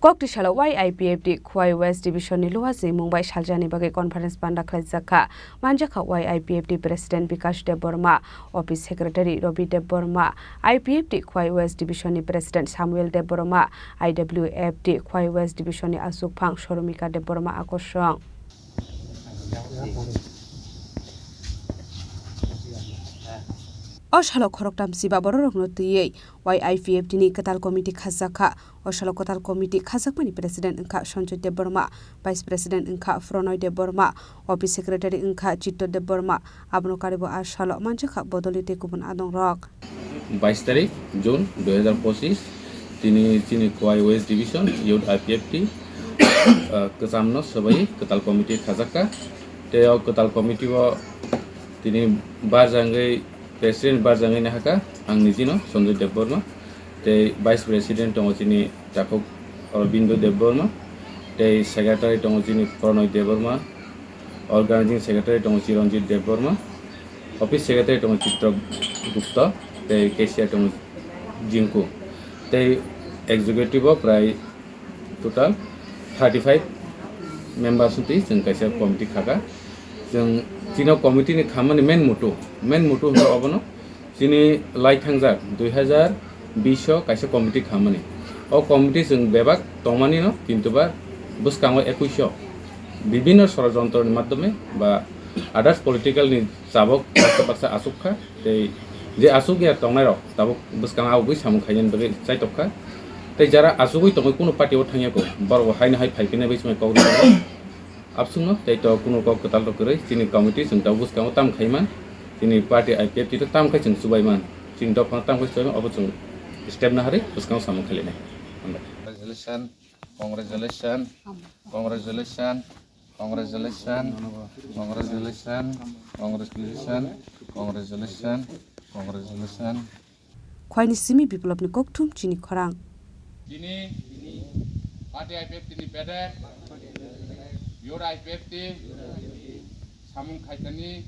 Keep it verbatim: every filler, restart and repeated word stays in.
Kokti salo Y I P F T Khowai West Division ni luha swimung bai saljakni bagwi conference panda khlaijak kha. Manjak kha Y I P F T President Bikash Debbarma, Office Secretary Robi Debbarma, I P F T Khowai West Division ni President Samuel Debbarma, I W F T Khowai West Division ni Aswkphang Soromika Debbarma Akosong. O salo khoroktham siba bororokno twiwi Y I P F T ni kwtal committee khajak kha. O salo kwtal committee khajakmani President wngkha Sanjoy Debbarma, Vice President wngkha Pronoy Debbarma, Office Secretary wngkha Chitto Debbarma. Abono karibo a salo manjakha bodolni tei kubun adongrok. Bais tarik June dui hazar pochis, tini chini Khowai West Division Youth I P F T, ah, kwchamno swbai kwtal committee khajakha. Tei o kwtal committee o tini barjangwi President barjangwi nahakha ang nijino Sanjoy Debbarma, tei Vice President tongo chini Takhuk Aurobindo Debbarma, tei Secretary tongo chini Pronoy Debbarma, Organizing Secretary tongo Chiranjit Debbarma, Office Secretary tongo Chitra Gupta, tei Cashier tongo Jinku, tei Executive o prai total thirty five members twi chwng kaisa committee khaka. Chwng chini committee ni khamani main mutu, main mutu hwnkhe obono chini lai thangjak dui hazar bish o kaisa committee khamani. O committee chwng bebak tongmani no, kintu ba bwskango ekush o bibhinno sorojontro ni madhyome ba others political ni chabok baksa baksa achuk kha, tei je achuk ya tongnai rok tabuk bwskango abugwi samung khainani bagwi chaitok kha. Tei jara achugwi tongwi kunu party o thangya kho, borok bo haino hai phai phina bai swmai kok rwkha. Abswkno tei to kunu kok kwtal rok kwrwi chini committee chwng tabuk bwskango tam khaiman, chini party I P F T to tam khai chwng chubaiman, chini dophano tam khai chubaiman, obo chwng step naharwi bwskango samung khailainai. Hambai. Congratulations, congratulations, congratulations, congratulations, congratulations, congratulations, congratulations. Khwaini simi biplopni kokthum chini khorang. Chini party I P F T ni bedek, Youth I P F T samung khaitani.